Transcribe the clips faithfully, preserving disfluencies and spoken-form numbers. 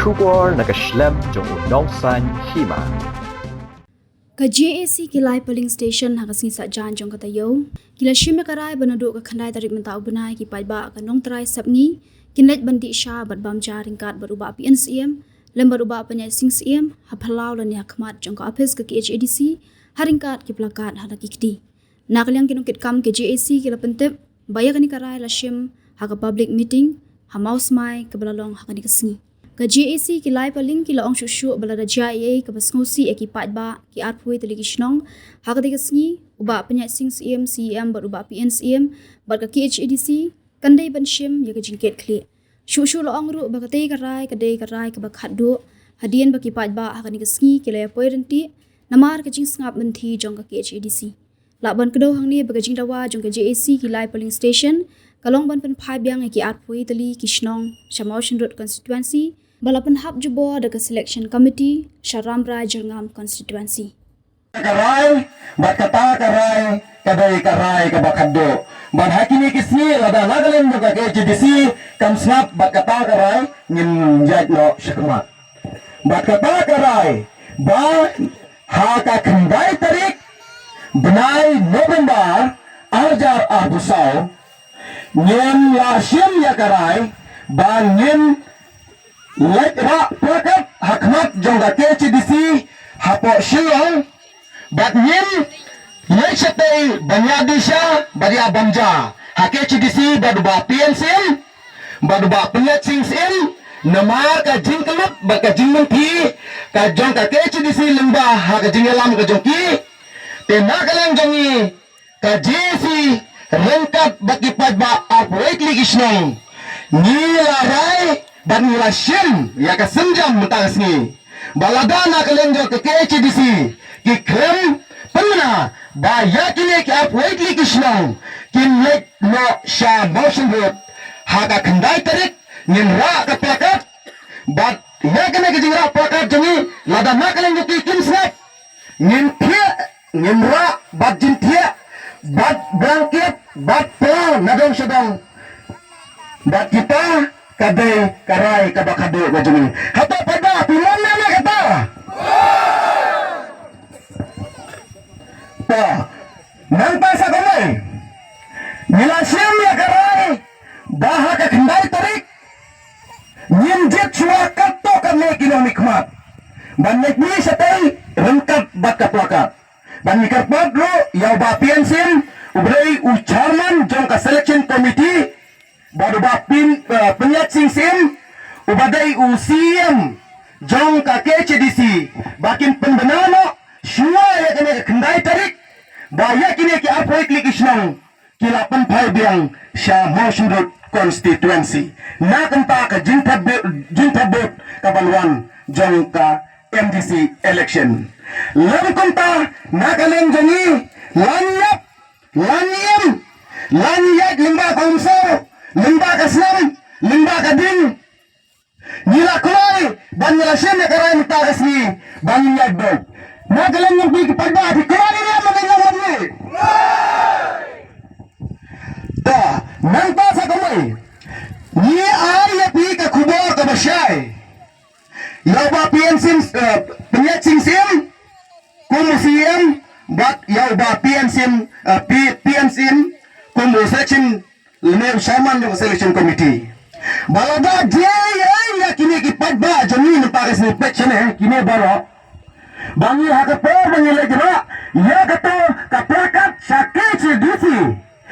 Khubor na ka shlem jong u nongsan hima. Ka J A C ki Laipalling Station ha ka sngi Saitjaiñ jong ka taïew ki la shim ïa ka rai ba naduh ka khyndai tarik mynta u bnai ki paidbah ka Nongtrai Sepngi kin leit ban dih sha bad bam ja ryngkat bad u Bah P N Syiem lem bad u Bah Pynïaid Sing Syiem ha phyllaw lane ha khmat jong ka ophis ka K H A D C ha ryngkat ki plakat ha la ki kti. Na ka liang ki nongkitkam ka J A C ki la pyntip ba ïa kane ka rai la shim ha ka public meeting ha Mawsmai kaba la long ha kane ka sngi. Ka J A C ki Laipalling ki la ong shuh shuh ba lada jia ei ei kaba sngewsih ïa ki paidbah ki arphew tylli ki shnong ha katei ka sngi, u Bah Pynïaid Sing Syiem, C E M bad u Bah P N Syiem bad ka K H A D C kan dei ban shim ïa ka jingkit khlieh. Shuh shuh la ong ruh ba katei ka rai ka dei ka rai kaba khatduh hadien ba ki paidbah ha kane ka sngi ki la ïa poi ryntih namar ka jingsngap mynthi jong ka K H A D C. Lah ban kdew hangne ba ka jingdawa jong ka J A C ki Laipalling Station ka long ban pynphai biang ïa ki arphew tylli ki shnong sha Mawshynrut constituency ba la pynhap jubor da ka selection committee sha Rambrai Jyrngam constituency. Ka rai bad kata ka rai ka dei ka rai kaba khatduh. Bad ha kine ki sngi lada na ka liang jong ka K H A D C kam sngap bad kata ka rai ngin ïaid noh shakhmat. Bad kata ka rai ba ha ka khyndai tarik bnai November arhajar arphew saw ngin la shim ïa ka rai ba ngin leit rah placard ha khmat jong ka K H A D C hapoh Shillong. Bad ngin leit shatei ban ïa dih sha bad ïa bam ja ha K H A D C bad u Bah P N Syiem bad u Bah Pynïaid Sing Syiem namar ka jingkyllut bad ka jingmynthi ka jong ka K H A D C lyngba ha ka jingïalam ka jong ki. Te na ka liang jong ngi ka J A C ryngkat bad ki paidbah arphew tylli ki shnong ngi la rai bad ngi la shim ïa ka sienjam mynta ka sngi ba lada na ka liang jong ka K H A D C ki khlem pynbna ba ïa kine ki arphew tylli ki shnong kin leit noh sha Mawshynrut ha ka khyndai tarik ngin rah ka placard. Bad ïa kane ka jingrah placard jong ngi lada na ka liang jong ki kim sngap ngin thiah ngin rah bad jingthiah bad blanket bad pla na dong sha dong. Bad kita ka dei ka rai kaba khatduh ka jong ngi. Hato paidbah phi mon ne em ïa kata? To nangta sa kumne ngi la shim ïa ka rai ba ha ka khyndai tarik ngin jied shuwa katto katne ki nongmihkhmat ban leit mih shatei ryngkat bad ka placard. Bad ngi kyrpad ruh ïa u Bah P N Syiem uba dei u chairman jong ka selection committee bad u Bah Pyn, eh, Pynïaid Sing Syiem uba dei u C E M jong ka K H A D C ba kin pynbna noh shuwa ïa kane ka khyndai tarik ba ïa kine ki arphew tylli ki shnong ki la pynphai biang sha Mawshynrut constituency na ka bynta ka jingthep vote, jingthep vote kaban wan jong ka M D C election. Lem kumta na ka liang jong ngi lan ïap, lan im, lan ïaid lyngba ka umsor, lyngba ka snem, lyngba ka ding. Ngi la kloi ban ngi la shim ïa ka rai mynta ka sngi ban ngi ïaid beit. Na ka liang jong phi ki paidbah phi kloi ne em ban ngi ïaid beit? Ta nangta sa kumne ngi ai ïa phi ka khubor kaba shai. Ïa u Bah P N Syiem, eh, Pynïaid Sing Syiem kum u C E M bad ïa u Bah P N Syiem, eh, P-, P N Syiem kum u selection lane u chairman jong ka selection committee. Ba lada jia ïa kine ki paidbah jong ngi mynta ka sngi, peit shane kine baroh. Ba ngi ha ka por ba ngi leit rah ïa kato ka placard sha K H A D C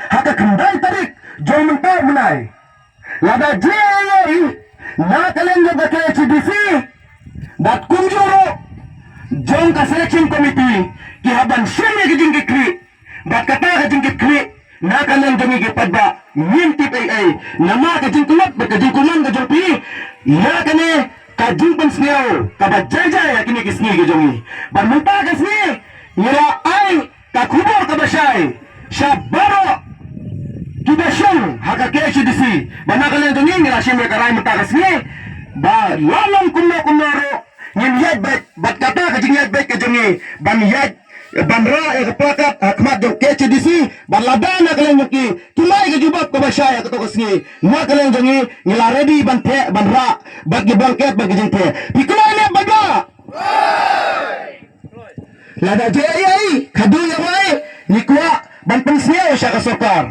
ha ka khyndai tarik jong mynta u bnai. Lada jia ïa na ka liang jong ka K H A D C bad kumjuh ruh jong ka selection committee ki hap ban shim ïa ka jingkitkhlieh. Bad kata ka jingkitkhlieh na ka liang jong ngi ki paidbah ngim tip ei ei namar ka jingkyllut bad ka jingkmen ka jong phi ïa kane ka jingpynsngew kaba jai jai ha kine ki sngi ki jong ngi. Bad mynta ka sngi ngi la ai ka khubor kaba shai sha baroh kiba shong ha ka K H A D C ba na ka liang jong ngi ngi la shim ïa ka rai mynta ka sngi ba la long kumno kumno ruh ngin ïaid beit bad kata ka jingïaid beit ka jong ngi ban ïaid ban rah ïa ka placard ha khmat jong K H A D C, bad lada na ka liang jong ki ki mai ka jubab kaba shai ha kato ka sngi, na ka liang jong ngi ngi la ready ban theh, ban rah bad ki blanket bad ki jingtheh. Phi kloi ne em, paidbah? Lada jia ïa i khadduh ïa wai, ngi kwah ban pynsngew sha ka sorkar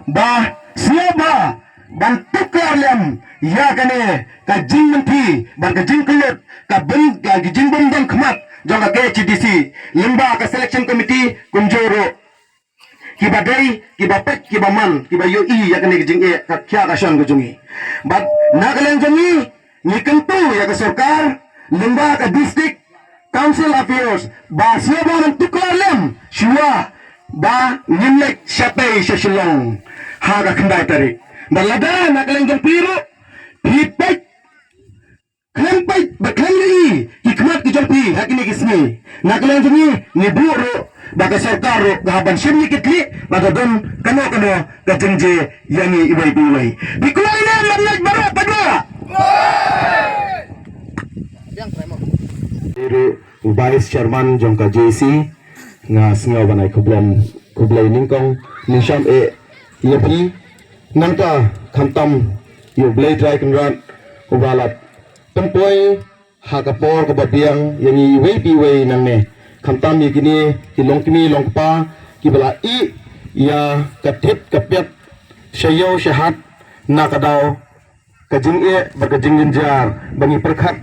ba sngewbha ban tuklar lem ïa kane ka jingmynti bad ka jingkyllut, ka bym, ka jingbym don khmat jong ka K H A D C lyngba ka selection committee, kumjuh ruh kiba dei, kiba peit, kiba man, kiba ïohi ïa kane ka jingeh ka khia ka shon ka jong ngi. Bad na ka liang jong ngi, ngi kyntu ïa ka sorkar lyngba ka District Council Affairs ba sngewbha ban tuklar lem shuwa ba ngin leit shatei sha Shillong ha ka khyndai tarik. Bad lada na ka liang jong phi ruh phi peit, khlem peit bad khlem ïohi ki khmat ki jong phi ha kine ki sngi, na ka liang jong ngi, ngi buh ruh ba ka sorkar ruh ka hap ban shim ïa ki tlieh ba ka don kano kano ka jingjia ïa ngi iwei pa iwei. Phi kloi ne em, lem leit baroh, paidbah? Ïa ruh Vice Chairman jong ka J A C, nga sngew ban ai khublei, khublei nyngkong nyngsham eh ïa phi. Nangta khamtam ïa U Blei Trai Kynrad uba la pynpoi ha ka por kaba biang ïa ngi iwei pa iwei nangne. Khamtam ïa kine ki longkmie longkpa kiba la ïeh ïa ka thit ka pep sha ïew sha hat na ka daw ka jingeh bad ka jingjynjar ba ngi pyrkhat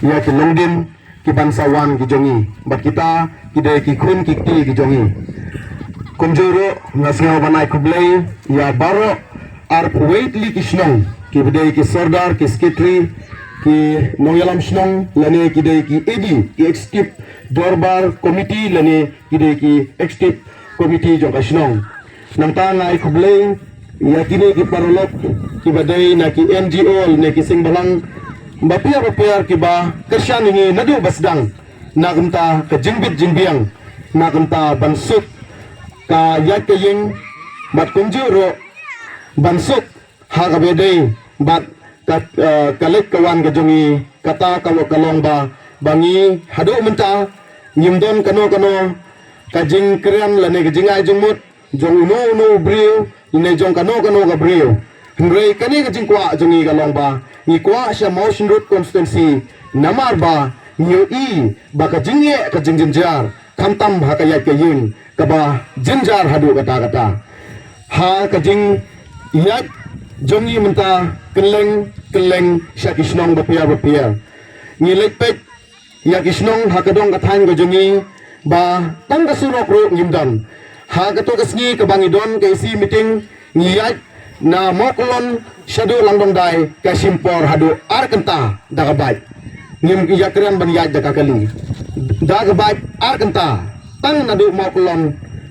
ïa ki longdien ki ban sa wan ki jong ngi, bad kita ki dei ki khun ki kti ki jong ngi. Kumjuh ruh nga sngew ban ai khublei ïa baroh arphew wei tylli ki shnong, kiba dei ki sordar, ki secretary, ki nongïalam shnong, lane ki dei ki A D, ki executive dorbar committee, lane ki dei ki executive committee jong ka shnong. Nangta nga ai khublei ïa kine ki paralok kiba dei na ki N G O ne ki seng bhalang bapher bapher kiba kyrshan ïa ngi naduh ba sdang, na ka bynta ka jingbit jingbiang, na ka bynta ban suk ka ïaid ka ïing, bad kumjuh ruh ban suk ha kaba dei bad ka, eh, ka leit ka wan ka jong ngi. Kata ka, ka long ba, ba ngi haduh mynta ngim don kano kano ka jingkren lane ka jingai jingmut jong uno uno u briew lane jong kano kano ka briew. Hynrei kane ka jingkwah jong ngi ka long ba ngi kwah sha Mawshynrut constituency, namar ba ngi ïohi ba ka jingeh ka jingjynjar khamtam ha ka ïaid ka ïing kaba jynjar haduh katta katta. Ha ka jingïaid jong ngi mynta kylleng kylleng sha ki shnong bapher bapher, ngi leit peit ïa ki shnong ha ka dong ka thaiñ ka jong ngi ba tang ka surok ruh ngim don. Ha kato ka sngi kaba ngi don ka A C meeting, ngi ïaid na Mawkyllon shaduh Langdongdai ka shim por haduh ar kynta da ka bike. Ngim ïakren ban ïaid da ka kali, da ka bike ar kynta, tang naduh Mawkyllon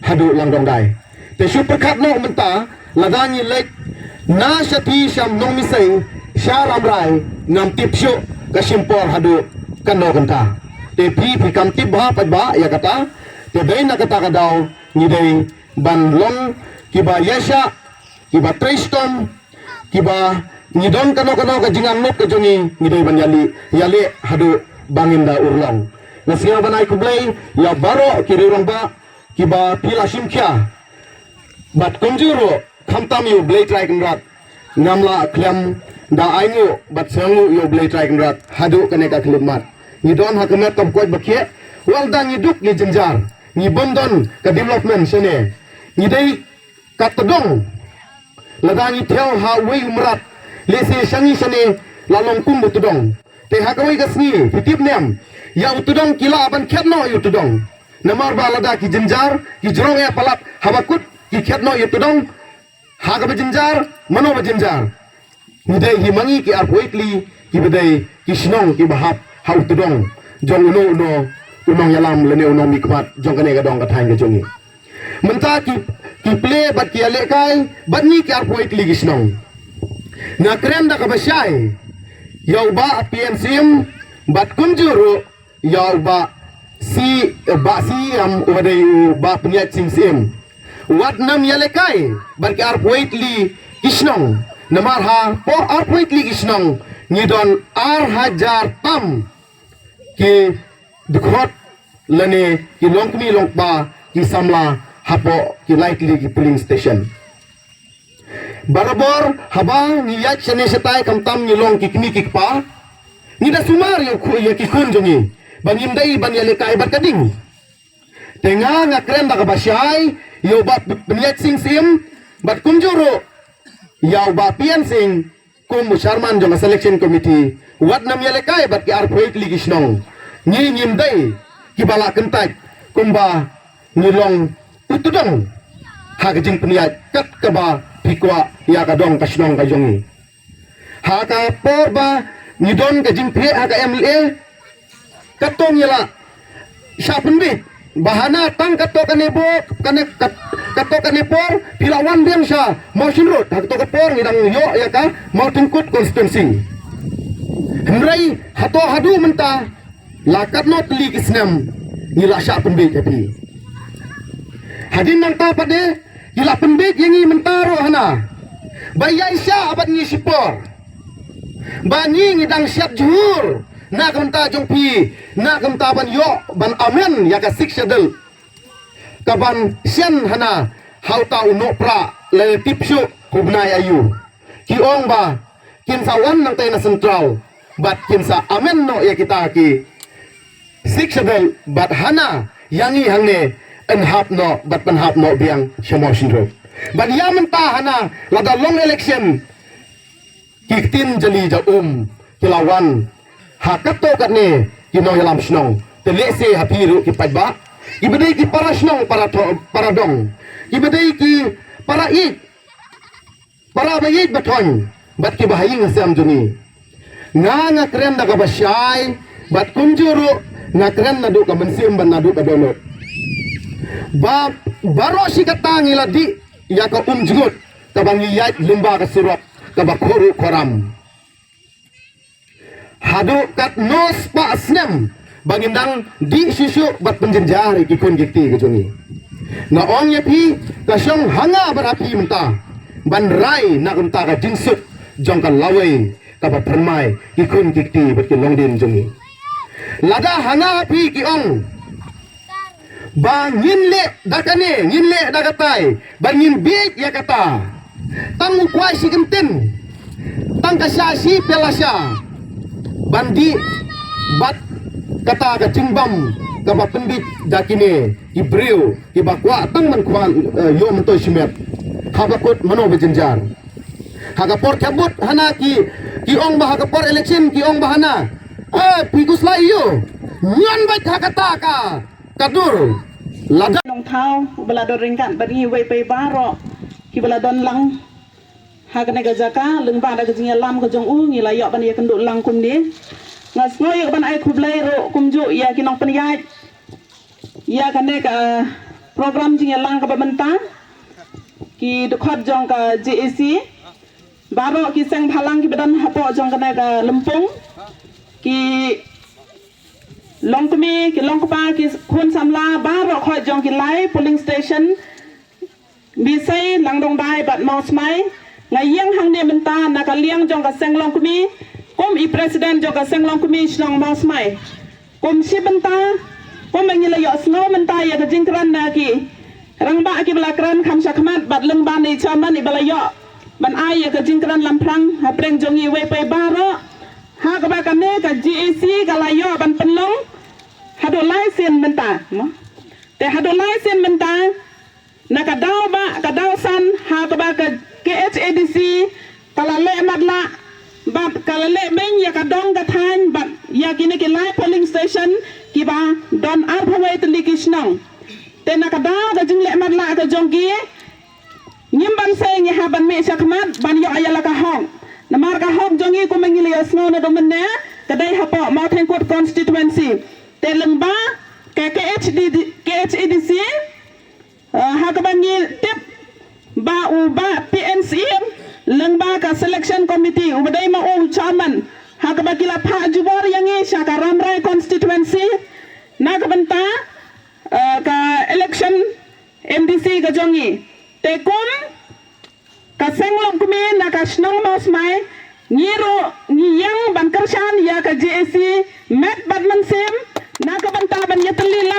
haduh Langdongdai. Te shu pyrkhat noh mynta, lada ngi leit na shathie sha Nongmisei, sha Rambrai, ngam tip shuh ka shim por haduh katno kynta. Te phi, phi kam tip bha pat ba ïa kata. Te dei na kata ka daw ngi dei ban long kiba ïaishah, kiba trei shitom, kiba ngi don kano kano ka jingangnud ka jong ngi, ngi dei ban ïaleh, ïaleh haduh ba ngin da urlong. Nga sngew ban ai khublei ïa baroh ki rangbah kiba phi la shim khia. Bad kumjuh ruh khamtam ïa U Blei Trai Kynrad, ngam lah khlem da ainguh bad sngewnguh ïa U Blei Trai Kynrad haduh kane ka khyllipmat. Ngi don ha ka met kaba koit ba khiah, wat la ngi duk ngi jynjar, ngi bym don ka development shane. Ngi dei ka tdong. Lada ngi thew ha uwei u mrad, lehse sha ngi shane la long kum u tdong. Te ha kawei ka sngi, phi tip ne em, ïa u tdong ki lah ban khet noh ïa u tdong. Namar ba lada ki jynjar, ki jrong eh palat, haba kut ki khet noh ïa u tdong, ha kaba jynjar, mano ba jynjar? Ngi dei hi ma ngi ki arphew wei tylli kiba dei ki shnong kiba hap ha u tdong jong uno uno u nongïalam lane u nongmihkhmat jong kane ka dong ka thaiñ ka jong ngi. Mynta ki, ki plie bad ki ïalehkai bad ngi ki arphew wei tylli ki shnong. Nga kren da kaba shai ïa u Bah P N Syiem bad kumjuh ruh ïa u Bah C, Bah Syiem uba dei u Bah Pynïaid Sing Syiem. Wat nym ïalehkai bad ki arphew wei tylli ki shnong. Namar hapoh arphew wei tylli ki shnong ngi don ar hajar tam ki dkhot lane ki longkmie longkpa ki samla hapoh ki lai tylli ki polling station. Barabor haba ngi ïaid shane shatai khamtam ngi long ki kmie ki kpa, ngi da sumar ïa u khu-, ïa ki khun jong ngi ba ngim dei ban ïalehkai bad ka ding. Te nga nga kren da kaba shai ïa u Bah Pynïaid Sing Syiem bad kumjuh ruh ïa u Bah P N Sing kum u chairman jong ka selection committee, wat nym ïalehkai bad ki arphew wei tylli ki shnong. Ngi ngim dei kiba la kyntait kumba ngi long u tudong ha ka jingpynïaid kat kaba phi kwah ïa ka dong ka shnong ka jong ngi. Ha ka por ba ngi don ka jingpynïaid ha ka M L A, katto ngi la shah pynbeit ba hana tang katto kane bok, kane kat-, katto kane por phi la wan biang sha Mawshynrut, ha katto ka por ngi dang ïoh ïa ka Mawthengkut constituency. Hynrei hato haduh mynta la katno tylli ki snem ngi la shah pynbeit ïa phi. Hadien nangta pat de ki la pynbeit ïa ngi mynta ruh hana ba ïai shah bad ngi shipor, ba ngi ngi dang shad jhur na ka bynta jong phi, na ka bynta ban ïoh ban amend ïa ka Sixth Schedule, ka ban shen hana ha uta u Nohprah lane Tipshuh, u bnai Aïu. Ki ong ba kin sa wan nangtai na Central bad kin sa amend noh ïa kita ki Sixth Schedule bad hana ïa ngi hangne yn hap noh bad pynhap noh biang sha Mawshynrut. Bad ïa mynta hana lada long election, ki ktien jali ja um ki la wan ha katto katne ki nongïalam shnong. Te lehse ha phi ruh ki paidbah, kiba dei ki para shnong, para tho-, para dong, kiba dei ki para ïeit, para ba ïeit ba thoiñ bad kiba ha ïing ha sem jong ngi. Nga nga kren da kaba shai bad kumjuh ruh nga kren naduh ka mynsiem bad naduh ka dohnud. Ba baroh shi katta ngi la dih ïa ka umjngut kaba ngi ïaid lyngba ka surok kaba khruh khram. Haduh katno spah snem ba ngin dang dih shuh shuh bad pynjynjar ïa ki khun ki kti ka jong ngi. Nga ong ïa phi, ka shong ha nga bad ha phi mynta ban rai na ka bynta ka jingsuk jong ka lawei kaba pynmai ki khun ki kti bad ki longdien jong ngi. Lada ha nga ha phi ki ong ba ngin leh da kane, ngin leh da katai, ba ngin bieit ïa kata. Tang u kwai shi kyntien, tang ka sha shi pela sha ban dih bad kata ka jingbam kaba pynbeit da kine ki briew kiba kwah tang ban kwah, eh, ïoh myntoi shimet. Haba kut mano ba jynjar. Ha ka por khymbud hana ki, ki ong ba ha ka por election ki ong ba hana, eh, phi khuslai ïa u, ñion beit ha kata ka ka dur. Lada Nongthaw uba la don ryngkat bad ngi uwei pa uwei baroh kiba la don lang ha kane ka jaka lyngba da ka jingïalam ka jong u, ngi la ïoh ban ïakynduh lang kumne. Nga sngew ïa ka ban ai khublei ruh kumjuh ïa ki nongpynïaid ïa kane ka program jingïalang kaba mynta, ki dkhot jong ka J A C, baroh ki seng bhalang kiba don hapoh jong kane ka lympung, ki longkmie, ki longkpa, ki khun samla baroh khoit jong ki lai polling station, Misei, Langdongdai bad Mawsmai. Nga ïeng hangne mynta na ka liang jong ka seng longkmie kum i president jong ka seng longkmie shnong Mawsmai. Kum shi bynta, kum ba ngi la ïohsngew mynta ïa ka jingkren na ki rangbah kiba la kren kham shakhmat bad lyngba na i chairman iba la ïoh ban ai ïa ka jingkren lamphrang hapdeng jong ngi uwei pa uwei baroh. Ha kaba kane ka J A C ka la ïoh ban pynlong haduh lai sien mynta. Te haduh lai sien mynta, na ka daw ba, ka daw san, ha kaba ka K H A D C ka la leh matlah bad ka la leh beiñ ïa ka dong ka thaiñ bad ïa kine ki lai polling station kiba don arphew wei tylli ki shnong. Te na ka daw ka jingleh matlah ka jong ki, ngim banse ngi hap ban mih shakhmat ban ïoh ïa la ka hok. Namar ka hok jong ngi kumba ngi la ïohsngew naduh mynne ka dei hapoh Mawthengkut constituency. Te lyngba ka K H D D, K H A D C, eh, ha kaba ngi tip ba u Bah P N Syiem lyngba ka selection committee uba dei ma u chairman, ha kaba ki la phah jubor ïa ngi sha ka Rambrai constituency na ka bynta, eh, ka election M D C ka jong ngi. Te kum ka seng longkmie na ka shnong Mawsmai, ngi ruh ngi ïeng ban kyrshan ïa ka J A C met bad mynsiem na ka bynta ban ïatylli la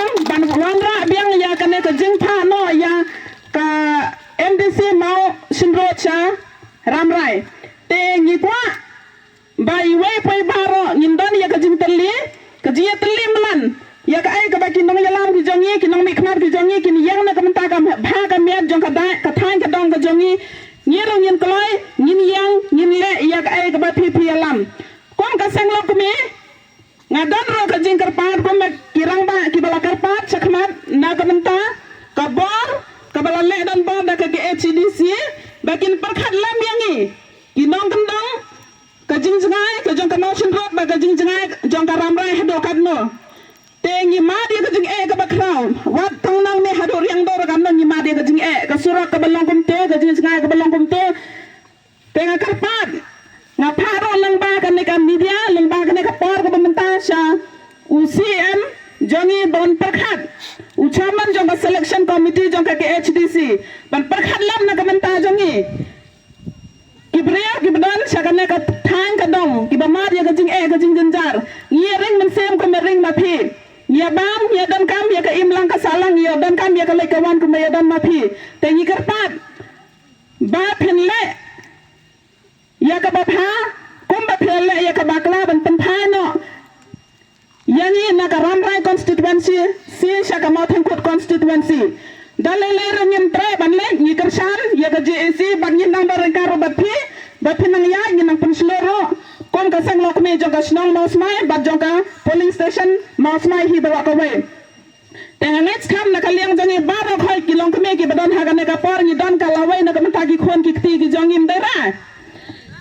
kin ïeng na ka bynta ka bha ka miat jong ka dai ka thaiñ ka dong ka jong ngi. Ngi ruh ngin kloi, ngin ïeng, ngin leh ïa kaei kaba phi phi ïalam. Kum ka seng lok kmie, nga don ruh ka jingkyrpad kum ki rangbah kiba la kyrpad shakhmat na ka bynta ka bor kaba la leh donbor da ka K H A D C ba kin pyrkhat lem ïa ngi ki nongkyndong, ka jingjngai ka jong ka Mawshynrut bad ka jingjngai jong ka Rambrai haduh katno. Te ngi mad ïa ka jingeh kaba khraw, wat tang nangne haduh Riangdo ruh katno ngi mad ïa ka jingeh, ka surok kaba long kumte, ka jingjngai kaba long kumte. Te nga kyrpad, nga phah ruh lyngba kane ka media, lyngba kane ka por kaba mynta sha u C M jong ngi ban pyrkhat, u chairman jong ka selection committee jong ka K H A D C, ban pyrkhat lem na ka bynta jong ngi ki briew kiba don sha kane ka thaiñ ka dong, kiba mad ïa ka jingeh ka jingjynjar. Ngi ïa ring mynsiem kum ïa ring ma phi. Ngi ïa bam, ngi ïa donkam ïa ka imlang ka sahlang, ngi ïa donkam ïa ka leit ka wan kum ïa don ma phi. Te ngi kyrpad ba phin leh ïa kaba bha, kumba phi la leh ïa kaba kla ban pynphai noh ïa ngi na ka Rambrai constituency, shi sha ka Mawthangkut constituency. Da lei lei ruh ngim treh ban leit, ngi kyrshan ïa ka J A C bad ngin nang don ryngkat ruh bad phi, bad phi nang ïaid ngin nang pynshlur ruh kum ka seng lok kmie jong ka shnong Mawsmai bad jong ka polling station Mawsmai hi baroh kawei. Te nga ngeit skhem na ka liang jong ngi baroh khoit ki longkmie kiba don ha kane ka por ngi don ka lawei na ka bynta ki khun ki kti ki jong ngi, ym dei re?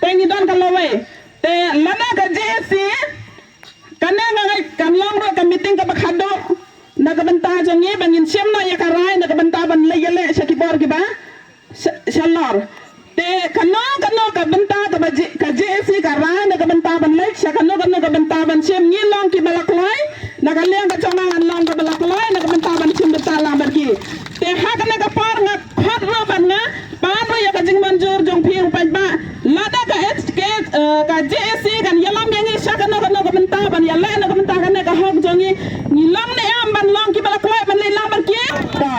Te ngi don ka lawei. Te lada ka J A C, kane nga ngeit kan long ruh ka meeting kaba khadduh na ka bynta jong ngi ba ngin shim noh ïa ka rai na ka bynta ban leit ïaleh sha ki bor kiba sha, shalor. Te kano kano ka bynta kaba J-, ka J A C ka rai na ka bynta ban leit sha kano kano ka bynta ban shim, ngi long kiba la kloi. Na ka liang ka jong nga ngan long kaba la kloi na ka bynta ban shim bynta lang bad ki. Te ha kane ka por nga khot ruh bad nga pan ruh ïa ka jingmynjur jong phi u paidbah. Lada ka H K, eh, ka J A C kan ïalam ïa ngi sha kano kano ka bynta ban ïaleh na ka bynta kane ka hok jong ngi, ngi long ne em ban long kiba la kloi ban leit lang bad ki? Ka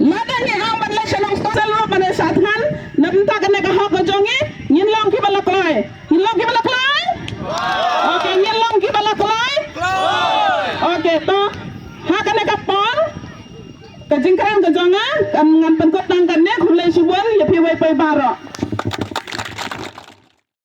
Lada ngi ong ban leit sha Nongstoiñ ruh ban leit sha thngan na bynta kane ka hok ka jong ngi, ngin long kiba la kloi. Ngin long kiba la kloi? Okay, ngin long kiba la kloi? Okay, to ha kane ka por ka jingkren ka jong nga kan ngan pynkut tang kane, khublei shibun ïa phi wei pei baroh.